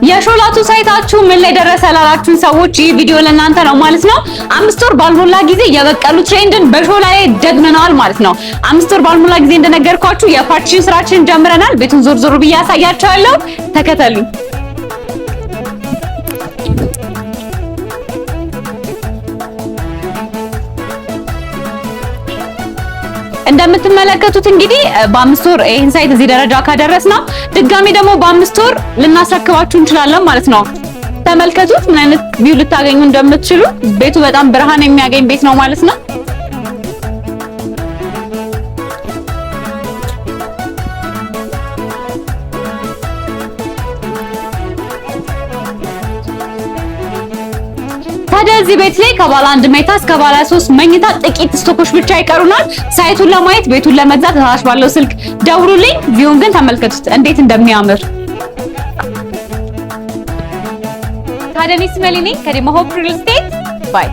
የሾላቱ site ኣችሁ ምን ላይ ደረሰ ላላችሁን ሰዎች ይህ ቪዲዮ ለእናንተ ነው ማለት ነው። 5 ወር ባልሞላ ጊዜ የበቀሉ trend ን በሾላ ላይ ደግመነዋል ማለት ነው። 5 ወር ባልሞላ ጊዜ እንደነገርኳችሁ የ partition ስራችንን ጀምረናል። ቤቱን ዞር ዞር ብዬ አሳያችኋለሁ። ተከተሉኝ። እንደምትመለከቱት እንግዲህ በ5 ወር ይህን site እዚህ ደረጃ ካደረስነው ድጋሚ ደግሞ በ5 ወር ልናስረክባችሁ እንችላለን ማለት ነው። ተመልከቱት ምን አይነት view ልታገኙ እንደምትችሉ። ቤቱ በጣም ብርሃን የሚያገኝ ቤት ነው ማለት ነው። ታዲያ እዚህ ቤት ላይ ከባለ አንድ መኝታ እስከ ባለ ሶስት መኝታ ጥቂት stock ኦች ብቻ ይቀሩናል። Site ኡን ለማየት፣ ቤቱን ለመግዛት ታች ባለው ስልክ ደውሉልኝ። View ውን ግን ተመልከቱት እንዴት እንደሚያምር። ታዲያ እኔ ስመሊ ነኝ ከዲማ ሆፕ real estate። Bye.